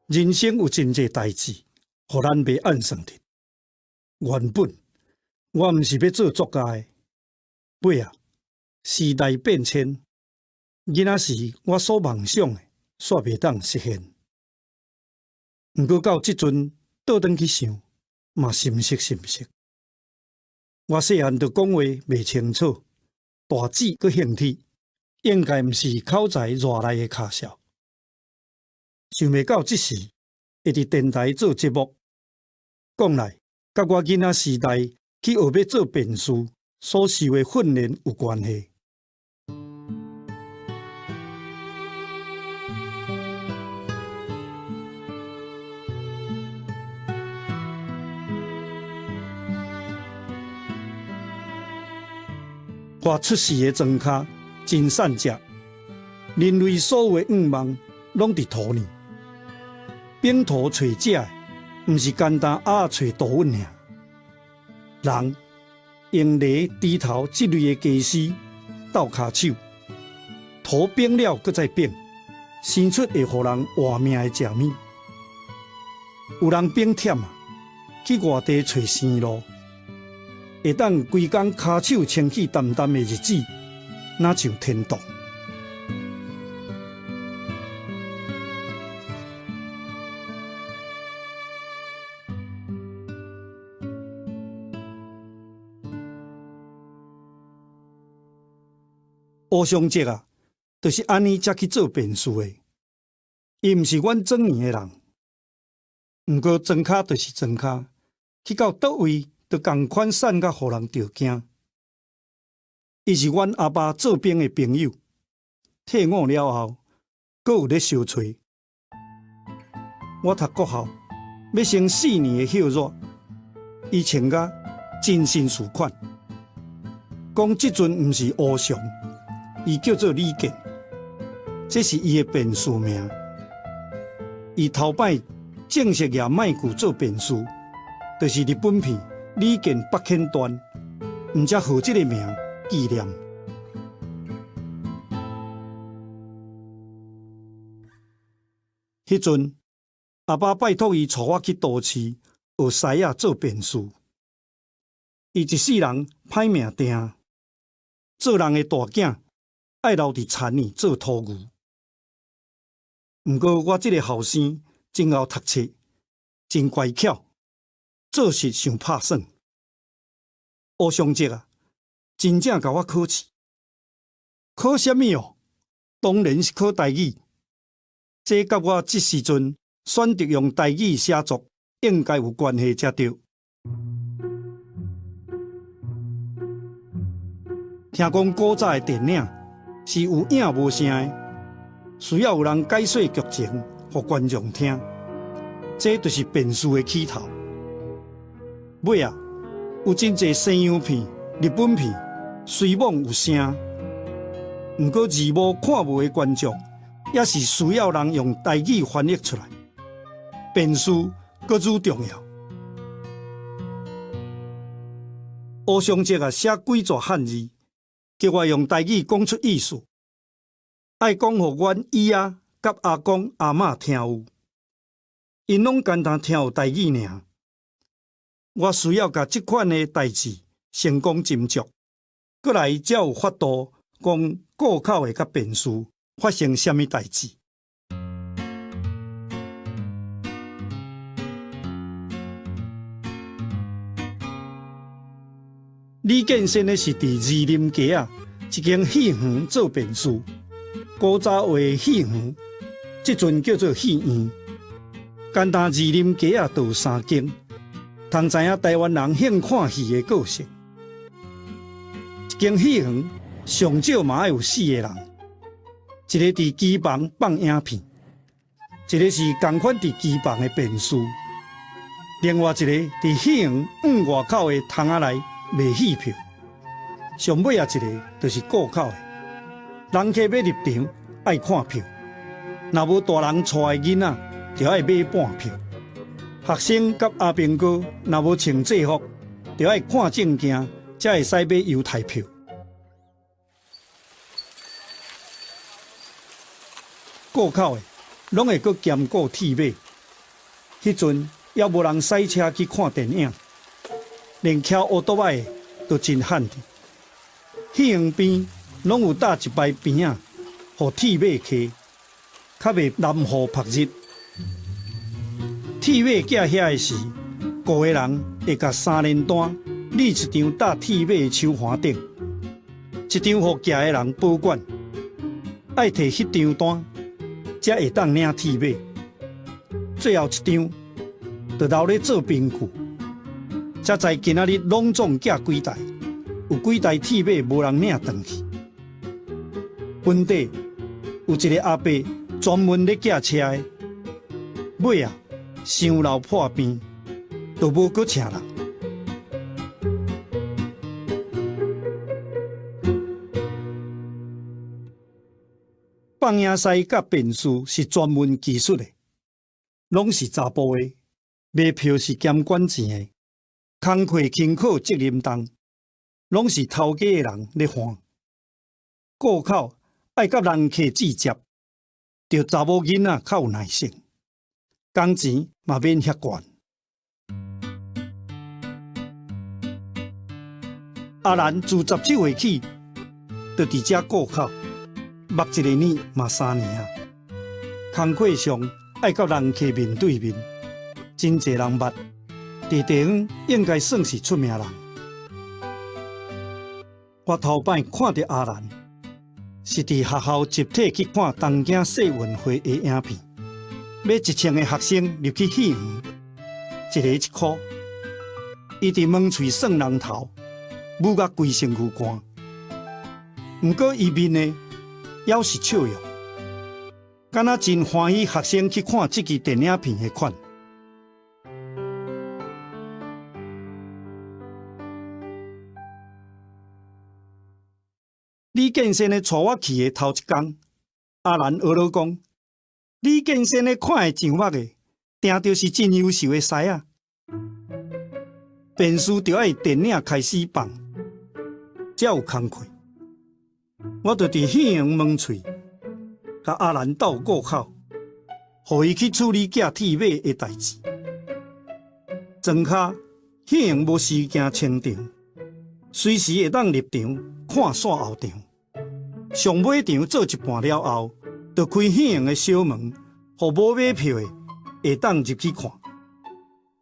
人生有真濟代誌，予咱袂按算得。原本我毋是欲做作家的，尾仔，時代變遷，囡仔時我所夢想的，煞袂當實現。毋過到這陣倒轉去想，嘛心息心息。我細漢就講話袂清楚，大姊閣興鐵，應該毋是口才熱來的跤數。想袂到這時會佇電台做節目，講來，佮我囡仔時代去學欲做辯士所受的訓練有關係。我出世的莊跤真散食，人類所有的願望攏佇土裡。反土揣食的，毋是簡單鴨仔揣杜穩爾。人用犁、鋤頭這類的家私鬥跤手，土反了閣再反，生出會予人活命的食物。有人反忝啊，去外地揣生路，會當規工跤手清氣澹澹的日子，若像天堂。烏松哲啊，就是按呢才去做辯士的。伊毋是阮莊園的人，毋過莊跤就是莊跤，去到佗位都仝款散甲予人著驚。伊是阮阿爸做兵的朋友，退伍了後，閣有咧相揣。我讀國校，欲升4年的歇熱，伊穿甲真紳士款，講這陣毋是烏松，伊叫做李健，這是伊的辯士名。伊頭擺正式舉麥具做辯士，就是日本片《李健北遣傳》，毋才號這個名紀念。彼陣，阿爸拜託伊帶我去都市學師仔做辯士。伊一世人歹命定，做人的大囝愛留佇田裡做土牛。毋過我這個後生真𠢕讀冊，真乖巧，做事傷拍算。烏松哲啊，真正共我考試，考啥物哦？當然是考台語。這佮我這時陣選擇用台語寫作，應該有關係才對。聽講古早的電影是有影無聲的，需要有人解說劇情，予觀眾聽。這就是辯士的起頭。尾仔，有真濟西洋片、日本片，雖罔有聲，毋過字幕看無的觀眾，也是需要人用台語翻譯出來。辯士閣愈重要。烏松哲啊，寫幾逝漢字，叫我用台語講出意思，愛講予阮姨仔佮阿公阿嬤聽有，𪜶攏干焦聽有台語爾。我需要共這款的代誌成功斟酌，過來才有法度講顧口的佮辯士發生啥物代誌。李建先的是佇士林街仔一間戲園做辯士，古早話戲園，這陣叫做戲院。干焦士林街仔就有三間，通知影台灣人興看戲的個性。一間戲園上少嘛愛有四個人，一個佇機房放影片，一個是仝款佇機房的辯士，另外一個佇戲園往外口的窗仔內賣戲票，上尾仔一個就是顧口的。人客欲入場愛看票，若無大人帶的囡仔，就愛買半票。學生佮阿兵哥若無穿制服，就愛看證件，才會使買猶太票。顧口的攏會閣兼顧鐵馬，彼陣猶無人駛車去看電影，連騎烏多擺的都真罕見。戲院邊攏有搭一排棚仔，予鐵馬騎，較袂淋雨曝日。鐵馬寄遐的時，雇的人會共三連單立一張搭鐵馬的手環頂，一張予寄的人保管，愛提彼張單，才會當領鐵馬。最後一張，就留咧做憑據，才知今仔日攏總寄幾台，有幾台鐵馬無人領轉去。本地有一个阿伯專門咧寄車的，尾仔傷老破病，就無閣請人。放映師佮辯士是專門技術的，攏是查埔的，賣票是兼管錢的，工課辛苦責任重，攏是頭家的人咧換。顧口愛佮人客接接，著查某囡仔較有耐性，工錢嘛免遐懸。阿蘭自17歲起，就佇遮顧口，目一个耳嘛3年啊。工課上愛佮人客面對面，真濟人捌，佇地方應該算是出名人。我頭擺看著阿蘭，是佇學校集體去看東京世運會的影片，買1000个學生入去戲院，一个1箍。伊佇門喙耍人頭，舞甲規身軀汗。毋過伊面的猶是笑容，敢若真歡喜學生去看這支電影片的款。李建先咧帶我去的頭一工，阿蘭學囉講：李建先咧看的上目的，定著是真優秀的師仔。便是著愛電影開始放，才有工課。我就佇戲院門喙，共阿蘭鬥顧口，予伊去處理寄鐵馬的代誌。莊跤戲院無時間清場，隨時會當入場看煞後場。上尾場做一半了後，就開戲院的小門，予無買票的會當入去看。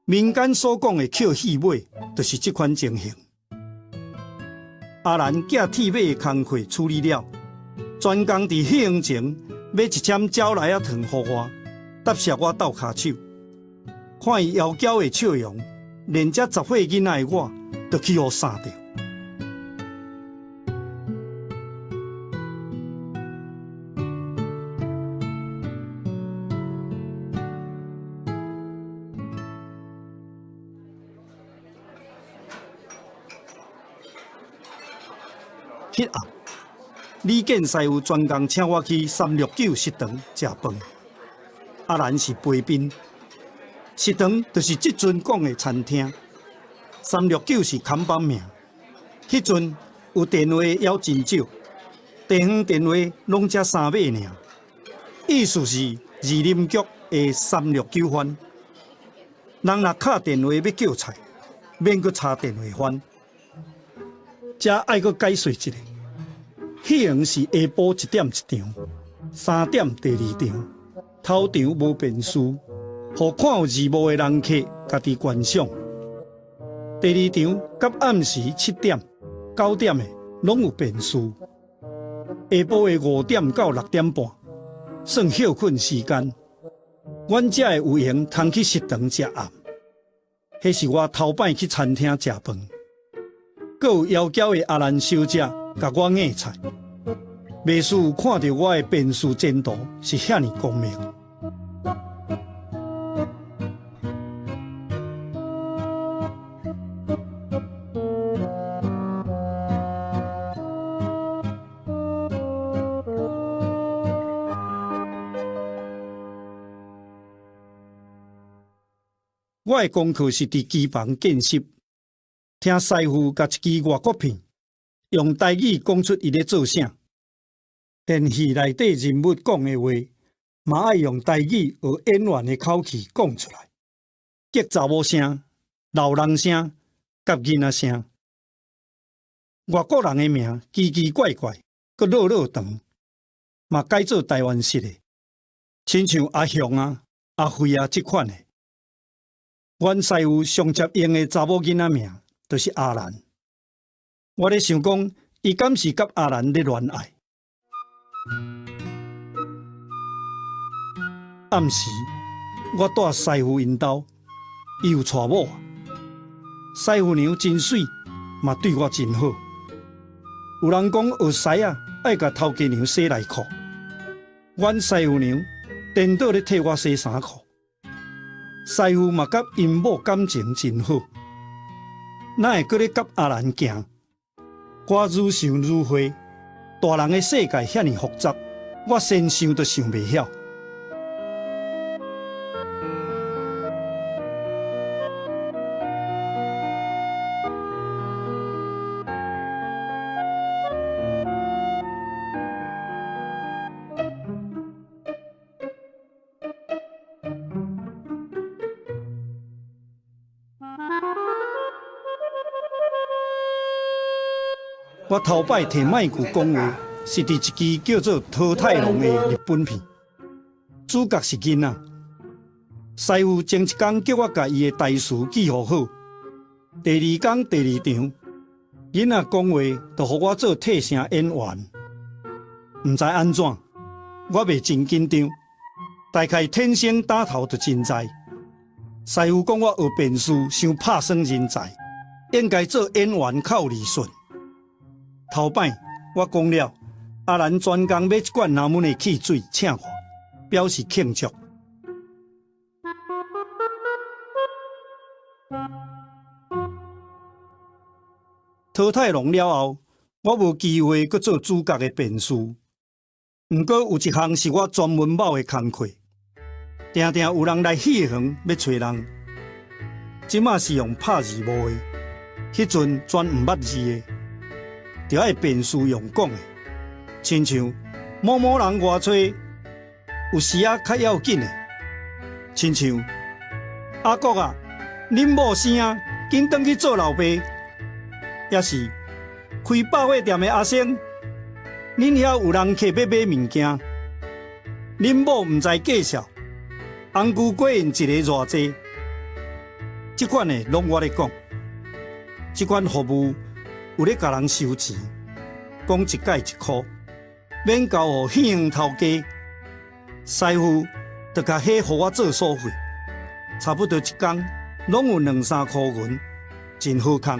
民間所講的抾戲碼，就是這款情形。阿蘭寄鐵馬的工課處理了，專工佇戲院前買一針蕉來仔糖予我，答謝我鬥跤手。看伊枵嬌的笑容，連這10歲囡仔的我，都去予捎著。彼暗，李建師傅專工請我去369食堂食飯。阿蘭是陪賓，食堂就是這陣講的餐廳。369是看板名。彼陣有電話猶真少，地方電話攏才三碼爾。意思是二林局的369番。人若敲電話欲叫菜，免閣查電話番。遮愛閣解說一下，戲院是下晡1點一場，3點第二場，頭場無電視，予看有字幕的人客家己觀賞。第二場佮暗時7點、9點的攏有電視。下晡的5點到6點半，算歇睏時間，阮才會有閒通去食堂食暗。彼是我頭擺去餐廳食飯。閣有枵嬌的阿蘭小姐共我夾菜，袂輸看著我的便士前途是遐爾光明。我的功課是佇機房見習。聽師傅共一支外國片，用台語講出伊咧做啥。電戲內底人物講的話，嘛愛用台語學演員的口氣講出來。激查某聲、老人聲、佮囡仔聲。外國人的名奇奇怪怪，閣落落長，嘛改做台灣式的，親像阿雄啊、阿輝啊這款的。阮師傅上捷用的查某囡仔名，就是阿蘭。我咧想講，伊敢是佮阿蘭咧戀愛？暗時，我蹛師傅𪜶兜，伊有娶某。師傅娘真媠，嘛對我真好。有人講學師仔愛共頭家娘洗內褲，阮師傅娘顛倒咧替我洗衫褲。師傅嘛佮𪜶某感情真好，哪會閣咧佮阿蘭行？我愈想愈火，大人的世界遐爾複雜，我先想都想袂曉。我頭擺提麥克講話，是佇一支叫做《桃太郎》的日本片，主角是囡仔。師傅前一工叫我共伊的台詞記予好，第二工第二場，囡仔講話就予我做替聲演員，毋知按怎，我袂真緊張，大概天生膽頭就真濟。師傅講我學辯士傷拍算人才，應該做演員較有利順。頭擺我講了，阿蘭專工買一罐拿門的汽水請我，表示慶祝。桃太郎了後，我無機會閣做主角的辯士。毋過有一項是我專門某的工課，定定有人來戲園欲揣人。這馬是用拍字幕的，彼陣全毋捌字的，著愛辯士用講的，親像某某人外揣，有時仔較要緊的，親像阿國啊，恁某生啊，緊轉去做老爸，抑是開百貨店的阿生，恁遐有人客欲買物件，恁某毋知介紹，紅龜果𪜶一个偌濟，這款的攏我咧講，這款服務。有咧共人收錢，講一改一箍，免交予戲園頭家。師傅就共彼予我做所費，差不多一工攏有兩三箍銀，真好康。